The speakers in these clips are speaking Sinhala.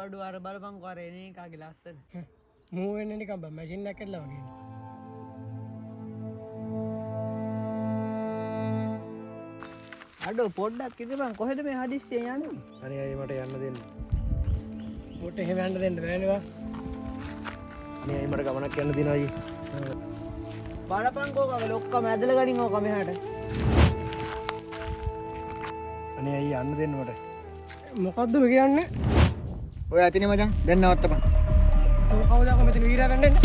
අඩෝ අර බලපන්කෝ අර එන එකාගේ ලස්සන. මූ වෙන්නේ නිකන් බං මැෂින් එකක් ඇදලා වගේ. අඩෝ පොඩ්ඩක් ඉඳපන්, කොහෙද මේ හදිස්සියෙන් යන්නේ? අනේ අයියේ මට යන්න දෙන්න. මුට එහෙම යන්න දෙන්න බෑනේ බං. අනේ අයියේ මට ගමනක් යන්න තියෙනවා අයියේ. බලපන්කෝ කවල ඔක්කොම ඇදලා ගනින් ඕක මෙහාට. අනේ අයියේ යන්න දෙන්න මට. මොකද්ද ඔය කියන්නේ? ඔය ඇතිනේ මචං, දැන් නවත්තපන්. තෝ කවුද අකෝ මෙතන වීරයා වෙන්න එන්නේ?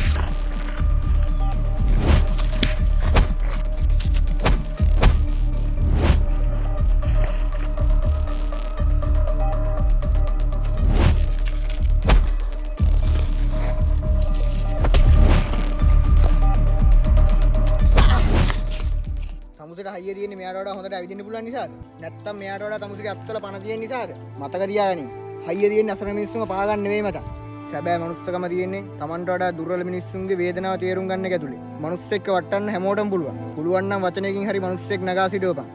තමුසෙට හයිය තියෙන්නේ මෙයාට වඩා හොඳට ඇවිදින්න පුළුවන් නිසාද? නැත්තම් මෙයාට වඩා තමුසෙගේ අත්වල පණ තියෙන නිසාද? මතක තියාගනින්. හයිය තියෙන්නේ අසරණ මිනිස්සුන්ව පා ගන්න නෙවෙයි මචං. සැබෑ මනුස්සකම තියෙන්නේ Tamanට වඩා දුර්වල මිනිස්සුන්ගේ වේදනාව තේරුම් ගන්න එක ඇතුලේ. මනුස්සෙක්ව වටන්න හැමෝටම පුළුවන්. පුළුවන් නම් වචනයකින් හරි මනුස්සෙක් නගා සිටවපන්.